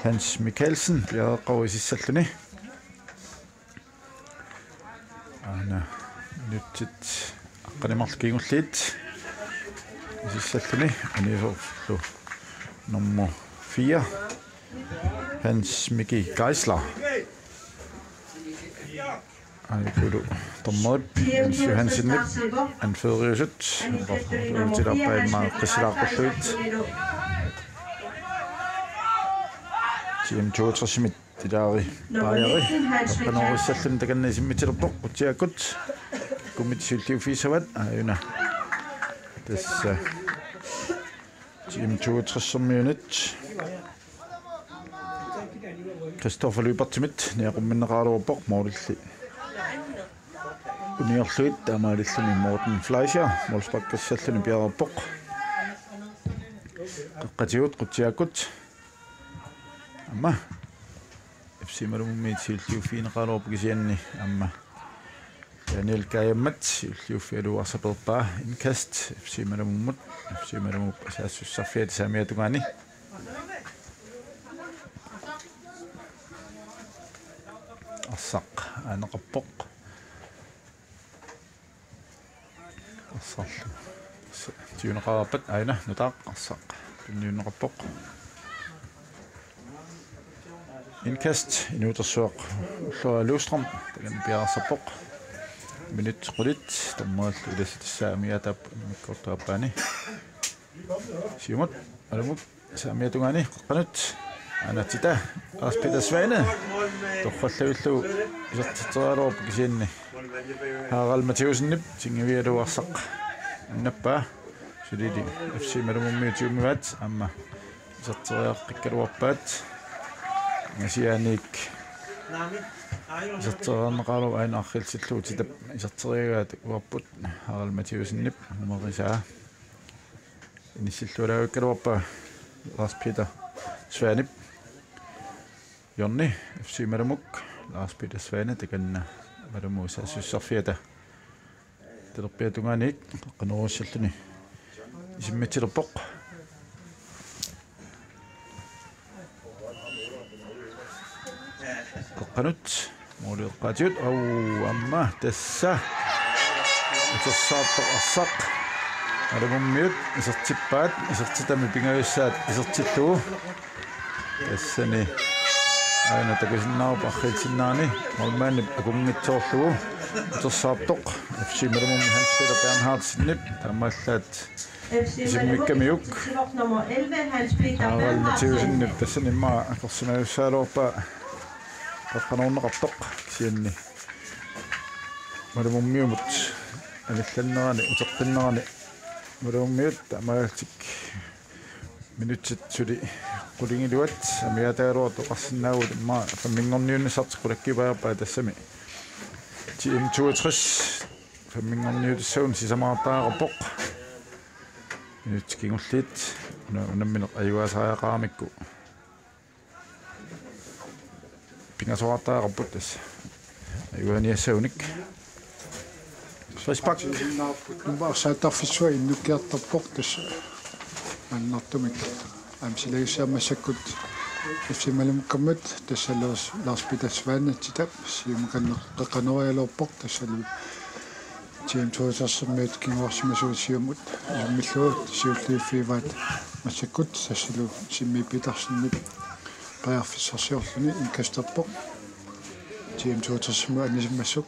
Hans Mikkelsen piareeqqavoq isissalluni. Aana minutsit aqqaneq-marluk kingulliit isissalluni aniusorlu nummer fire Hans Miki Geisler. Aajukulu dommerip Jens Johansenip anføreriusut. Uutilaarpai maaqqissilaaqqullugit. T M toogtres-imit Tilaari Paajari. Qaqqanuarissalluni takanna isimmitsilerpoq Qutsiakkut. Kummit siulliuffigissavat aajuna. Tassa T M toogtres-ermiunit Christoffer Lyberthimit niaqumminneqaraluarpoq, målilli uniorlugit, taamaalilluni Morten Fleischer målsparkissalluni piareerpoq. Qaqqatigut Qutsiakkut. Aamma F C Malumummiut siulliuffigineqaraluarput, kisianni aamma Daniel Kajammat siulliuffigalugu arsaperpaa. Indkast F C Malumimmut. F C Malumip saassussarfiata saamiata tungaani. Arsaq aaneqarpoq. Arsarlu s-, tiuneqarpat aajuna nutaaq arsaq tunniunneqarpoq. Indkast inuutersuaq Ulloa Løvstrøm takanna piareersarpoq. Minut qulit, dommerillu ilassi tassa amigaataap immikkoortup aappaani. Siumut Malumut saamiata tungaani, qaqqanut. Aana tita, Lars Peter Svane. Torrallavillugu isertitseriaraluarpoq, kisianni Harald Mathiassenip tiguigalugu arsaq annappaa. Sulili F C Malumummiut tigummivaat, aamma iserteriaqqikkaluarpaat. Angasiaaniit iserteriarneqaraluarpoq, aajuna arriillutillugu titap iserteriagaa takuarput, Harald Mathiassenip numerisaa. Inissillualaarukkaluarpaa Lars Peter Svanep. Jonni, F C Malumuk, Lars Peter Svane, takanna Malumut saassussarfiata talerpiata tungaaniit qaqqanuarissalluni isimmitsilerpoq. Qaqqanut, måli eqqaatigut, au, aamma tassa utersaartoq arsaq. Malumummiut isertippaat, isertitami pingajussaat isertillugu. Tassani aajuna takusinnaavarput arriitsinnerani målmandip akunngitsoorlugu. Utersaartoq F C Malumummi Hans Peter Bernhardsenip, taamaallaat isimmikkamiuk Harald Mathiassenip tassani immaqa akorsimajussaagaluarpaa qaqqanuunneqartoq, kisianni Malumummiumut anillannerani, uteqqinnerani Malumummiut taamaalillutik minutsit suli qulingiluat amigaataagaluartoq oqarsinnaavugut, immaqa femminngorniunnissartik qulakkeerpaa, tassami T M toogtres femminngorniutissaguni sisamaartariaqarpoq. Minutsit kingulliit una-, unammineq ajugaasariaqaramikku pingasoqartariaqarput tassa ajugaaniassagunik. Frispark. Nummer saattarfissua innukkiartorpoq tassa maannartumik. Aamma silagissaaq massakkut F C Malumukkammut, tassa Lars, Lars Peter Svane titap siumukanneq qaqqanuariaraluarpoq, tassalu T M toogtres-ermiut kinguarsimasuat siumut isimmillugu siulliuffigivaat massakkut, tassalu Simmi Petersenip periarfissarsiorluni indkasterpoq. T M toogtres-ermiut anisimmassuk.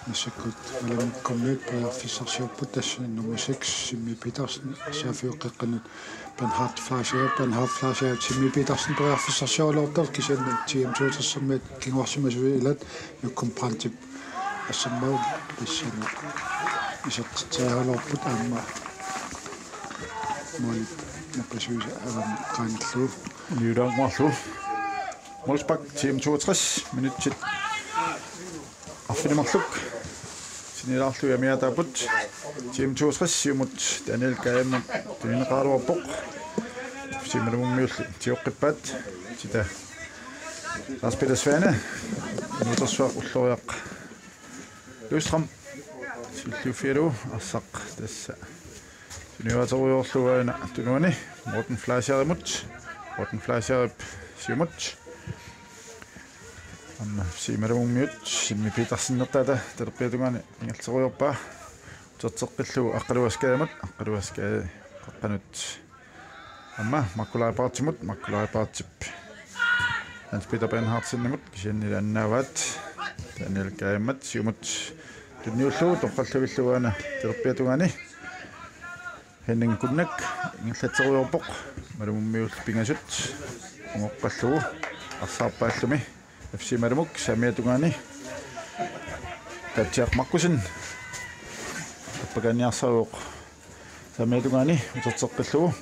Massakkut Malumukkammiut periarfissarsiorput, tassa nummer seks Simmi Petersen, saaffiuqqeqqanut Bernhard Fleischer, Bernhard Fleischer, Simmi Petersen periarfissarsioraluartoq, kisianni T M toogtres-ermiut kinguarsimasuat ilaat Nukum Brandtip assammavoq, tassani isertitseriaraluarput aamma målip nappasuisa avammi qaanillugu. Niulaanguarlu. Målspark, T M toogtres, minutsit arfineq-marluk sinilaarlugit amigaataapput. T M toogtres siumut Daniel Kajammat tunineqaraluarpoq. F C Malumummiulli tioqqippaat. Tita Lars Peter Svane. Inuutersuaq Ulloriaq Løvstrøm. Siulliuffigalugu arsaq tassa tuniuaterujoorlugu aajuna tunuani Morten Fleischerimut. Morten Fleischerip siumut. Aamma F C Malumummiut Simmi Petersenertaata talerpiata tungaani ingerlaterujoorpaa. Uterteqqillugu Aqqaluaq Skademut, Aqqaluaq Skade qaqqanut aamma Marco Leibartsimut, Marco Leibartip Hans Peter Bernhardsenimut, kisiannili annaavaat. Daniel Kaimmat siumut tunniullugu toqqarluillugu aana talerpiata tungaani. Henning Kunnak ingerlatserujoorpoq. Imaluunniit pingasut ungoqqallugu arsaarpaallumi. F C Imermik saamiata tungaani. Tatsiaq Markussen appakaanniarsarpoq. Saamiata tungaani uterteqqillugu.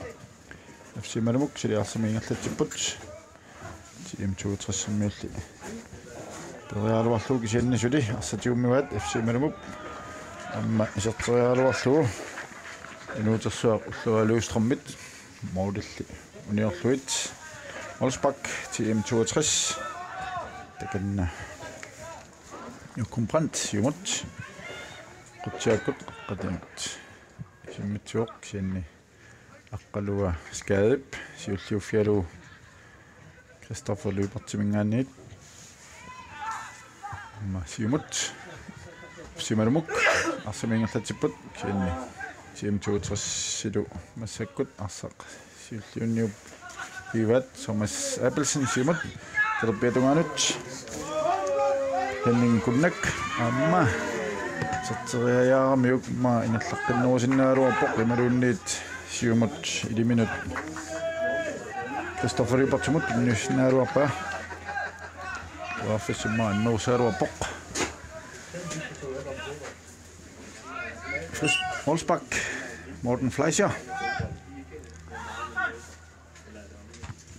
F C Imermik suli arsamik ingerlatsipput. T M toogtres-imiulli periaraluarlugu kisianni suli arsaq tigummivaat F C Imermik. Aamma iserteriaraluarlugu inuutersuaq Ullualuustromit målilli uniorlugit. Målspark T M toogtres. Takanna Jokum Brandt siumut. Qutsiakkut qatanut isimmitsivoq kisianni aqqalua skadep siulliuffigalugu Christopher Lybertiminngaanniit. Aamma siumut F C Imermik arsamik ingerlatsipput kisianni T M toogtres-ilu massakkut arsaq siulliunniup pivaat Thomas Abelsen siumut talerpiata tungaanut. Henning Kunnak aamma iserteriajaaramiuk aamma ingerlaqqinnerusinnaagaluarpoq imaluunniit siumut iliminut Christopher Lybertimut tunniusinnaagaluarpaa. Uaffissimma annerusaaruappoq. Fris-, målspark Morten Fleischer.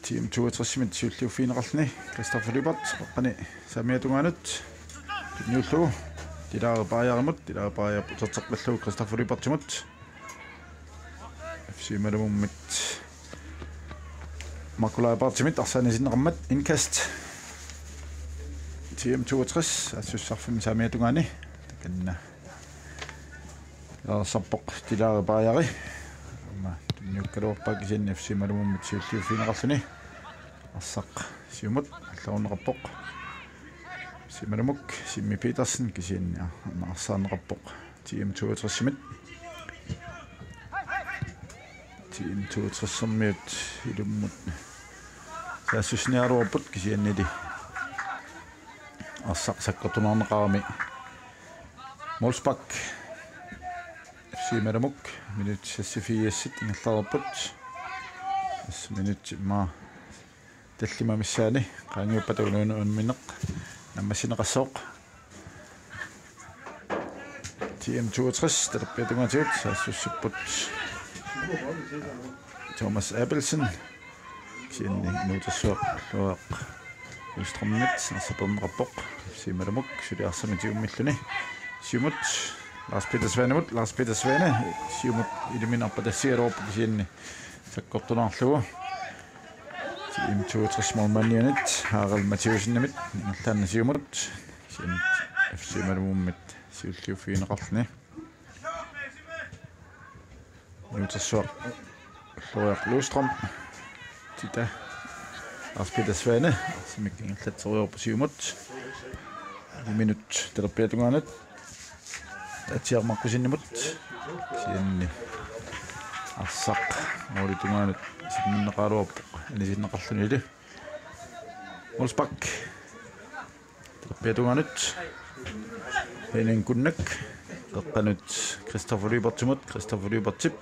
T M toogtres-imit siulliuffigineqarluni Christopher Lybert, qaqqani saamiata tungaanut. Tunniullugu Dilaa Bajarimut, Dilaa Bajarip uterteqqillugu Christopher Lybertimut. F C Imermik Makulai Bartimit arsaanni sinneqarmat indkast. T M toogtres saassussisarfimmi saamiata tungaani. Takanna Aa, sappoq Dilaa Bajari. Aamma tunniukkaluarpaa kisianni F C Imermik siulliuffigineqarluni. Arsaq siumut allarunneqarpoq. F C Imermik Simmi Petersen kisianni aamma arsaarneqarpoq T M toogtres-imit. T M toogtres-ermiut ilummut saassussiniaraluarput kisiannili arsaq sakkortunerneqarami. Målspark F C Imermik minut seksogfirs ingerlareerput. Tassa minut immaqa tallimat missaanni qaangiuppata unauna unammineq nammassineqassaaq. T M toogtres talerpiata tungaatigut saassussipput Thomas Abelsen. Kisianni inuutersuaq Ulluaq Lystrømimit arsaq peerneqarpoq. F C Imermik suli arsamik tigummilluni. Siumut Lars Peter Svanemut, Lars Peter Svane siumut iliminut arpatassigaluarpoq kisianni sakkortunerlugu. T M toogtres målmandianit Harald Mathiassenimit ingerlaannaq siumut. Kisianni F C Imermik siulliuffigineqarluni. Inuutersuaq Ulluaq Lystrøm. Tita Lars Peter Svane arsamik ingerlatserujoorpoq siumut. Minut talerpiata tungaanut. Tatsiaq Markussenimut. Kisianni arsaq målip tungaanut sinnerneqaraluarpoq anisinneqarlunilu. Målspark talerpiata tungaanut. Henning Kunnak. Qeqqanut Christopher Lybertimut. Christopher Lybertip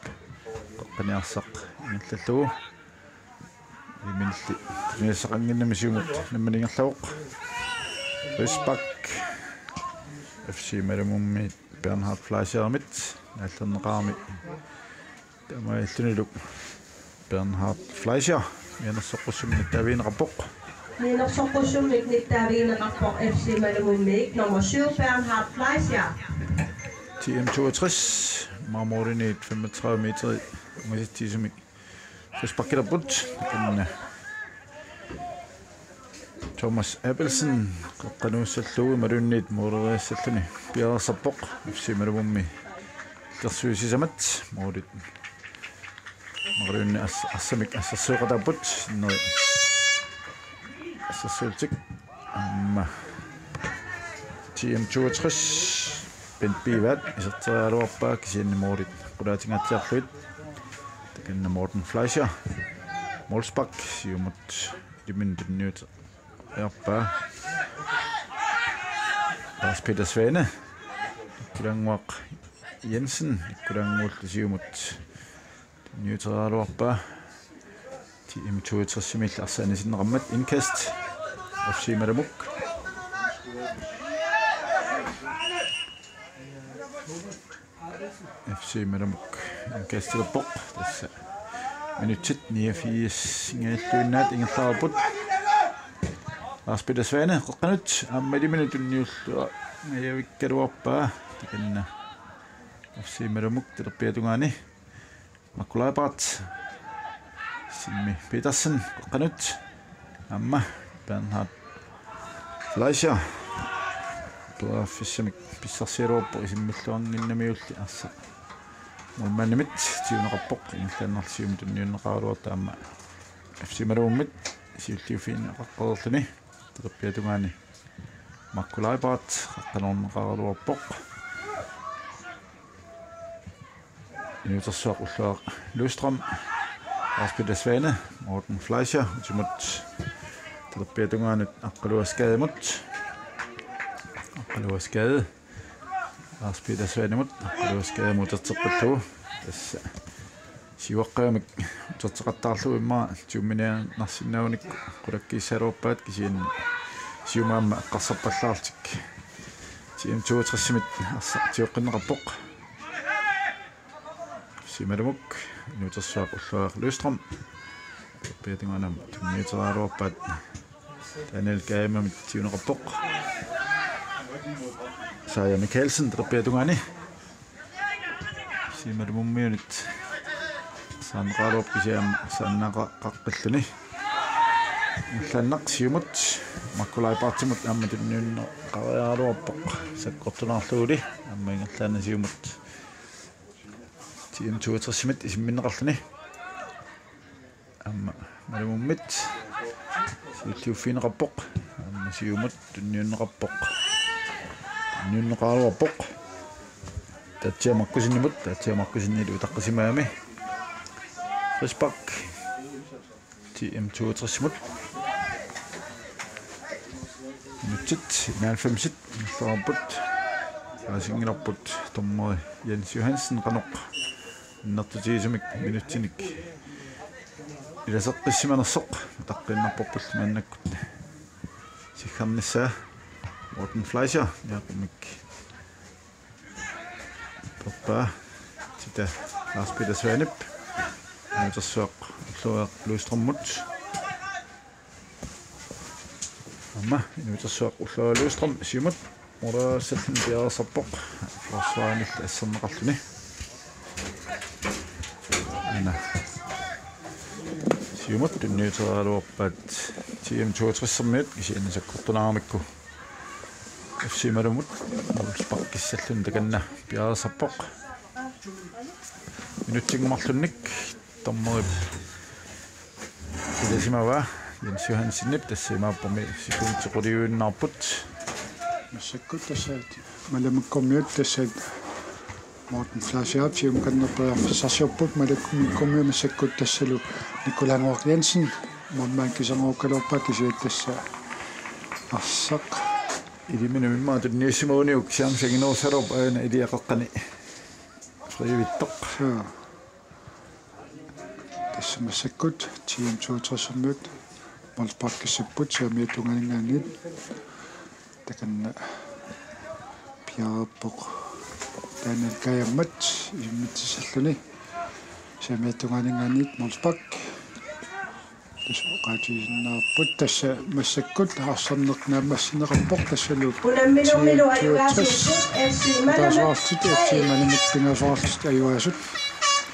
qeqqani arsaq ingerlallugu. Iminilli tunniussaqannginnami siumut nammineq ingerlavoq. Frispark. F C Imermik Bernhard Fleischerimit naallerneqarami. Taamaalillunilu Bernhard Fleischer mianersoqqussummik nittaavigineqarpoq. Mianersoqqussummik nittaavigineqarpoq F C Imermik nummer syv, Bernhard Fleischer. T M toogtres, marmorinit femogtredive meter ungasissutisumik frisparkilerput. Takanna Thomas Abelsen qeqqanuussallugu imaluunniit måleriassalluni piareersarpoq. F C Imermik illersuisut sisamat målit imaluunniit as-, arsamik assersueqataapput. Sinneri assersuullutik. Aamma T M toogtres Bent Bivat iserteriaraluarpaa kisianni målit qulaatingaatsiarlugit. Takanna Morten Fleischer. Målspark siumut iliminut tunniuteriarpaa. Lars Peter Svane, Nikolai Jensen, Nikolai Siumut tunniuteriaraluarpaa. T M toogtres-imiilli arsaq anisinneqarmat. Indkast. F C Malamuk. F C Malamuk indkastilerpoq. Tassa minutsit niogfirs-ingajalluinnaat ingerlareerput. Lars Peter Svane qeqqanut aamma iliminut tunniullungajavikkaluarpaa. Takanna F C Malamuk talerpiata tungaani. Makku Leibart. Simmi Petersen qeqqanut. Aamma Bernhard Fleischer. Periarfissamik pissarsiaraluarpoq isimmilluannginnamiulli arsaq målmandimit siuneqarpoq. Ingerlaannarli siumut tunniunneqaraluartoq aamma F C Malamummit siulliuffigineqaqqareerluni. Talerpiata tungaani Makku Leibart qeqqanoorneqaraluarpoq. Inuutersuaq Ulluaq Løvstrøm, Lars Peter Svane, Morten Fleischer, utimut talerpiata tungaanut Aqqaluaq Skademut. Aqqaluaq Skade, Lars Peter Svanemut, Aqqaluaq Skademut uterteqqillugu. Tassa siuaqqajumik uterteqattaarlugu immaqa tiumminiaannarsinnaagunik qulakkiissagaluarpaat, kisianni siumut aamma eqqarsarpallaarlutik T M toogtres-imit arsaq tioqqinneqarpoq. F C Malamuk, Inuutersuaq Ulluaq Løvstrøm. Talerpiata tungaanut tunniuteriaraluarpaat. Daniel Gaimamit siuneqarpoq. Saaja Mikkelsen talerpiata tungaani. F C Malamummiunit saanneqaraluarpoq, kisianni saannaqaqqilluni. Ingerlaannaq siumut Makku Leibartimut aamma tunniunneqariaraluarpoq. Sakkortunaarluguli aamma ingerlaannaq siumut T M toogtres-imit isimminneqarluni. Aamma Malamummit siulliuffigineqarpoq. Aamma siumut tunniunneqarpoq. Tunniunneqaraluarpoq. Tatsia Markussenimut, Tatsia Markussenip utaqqisimagami. Frispark. T M toogtres-imut. Minutsit enoghalvfems-it ingerlareerput. Paasinngilarput dommeri Jens Johansen qanoq annertutigisumik minutsinik ilaseqqissimanersoq utaqqiinnarparpullu maannakkut siggernissaa. Morten Fleischer, Jakob Mik. Perpaa, tita Lars Peter Svanep. Inuutersuaq Ulluaq Løvstrømimut. Aamma Inuutersuaq Ulluaq Løvstrøm siumut målissalluni piareersarpoq. Forsvarinilli asserneqarluni. Aana siumut tunniuteriaraluarpaat T M toogtres-ermiut, kisianni sakkortunaaramikku F C Malamut målsparkissalluni takanna piareersarpoq. Minutsit marlunnik dommerip ilasimavaa Jens Johansenip, tassa imaappoq sekundit quliuinnaapput. Massakkut tassa Malamukkormiut tassa Morten Fleischer siumut kannerperiarfissarsiorput, Malamukkormiut massakkut tassalu Nikolai Ngoaq Jensen målmandip kiserngorukkaluarpaa, kisianni tassa arsaq iliminut immaqa tunniussimaguniuk chance anginerussalerpoq, aana ilia qeqqani friivittoq. Joo. Tassa massakkut T M toogtres-ermiut målsparkissapput saamiata tungaaninngaanniit. Takanna piareerpoq Daniel Kajammat isimmitsissalluni. Saamiata tungaaninngaanniit målspark. Tassa oqaatigisinnaarput, tassa massakkut arsarneq naammassineqarpoq, tassalu unamminermilu ajugaasut F C Malamut, F C Malamut pingaasoraarlutik ajugaasut.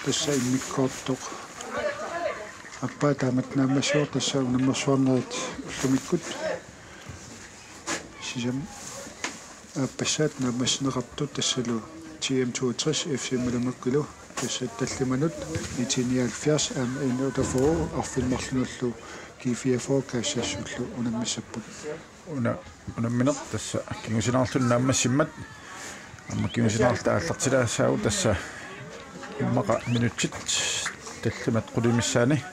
Tassa immikkoortoq aappaa taamatut naammassivoq, tassa unammersuarnerit ullumikkut. Sisamat aappassaat naammassineqartut tassalu T M toogtres F C Malamukkilu, tassa tallimanut I T nioghalvfjerds aamma N otteogfyrre arfineq-marlunullu G fireogfyrre Kaassaassullu unammissapput. Una, unammineq tassa kingusinaarluni naammassimmat. Aamma kingusinaarluta aallartilaassaagut, tassa immaqa minutsit tallimat qulit missaanni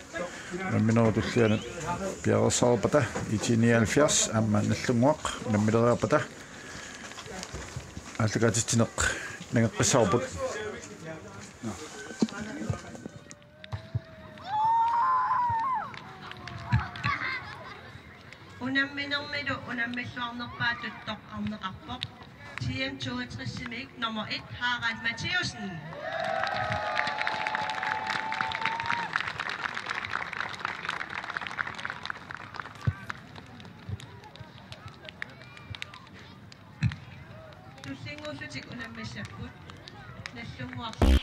unamminerup tullianut piareersarpata, I T nioghalvfjerds aamma Nagdlunguaq unammileriarpata. Aallakaatitsineq nangeqqissavarput. Unamminermilu unammilluarnerpaatut toqqarneqarpoq T M toogtres-imik nummer et, Harald Matthæussen. Tullinnguullutik unammissapput. Nallunnguarlu.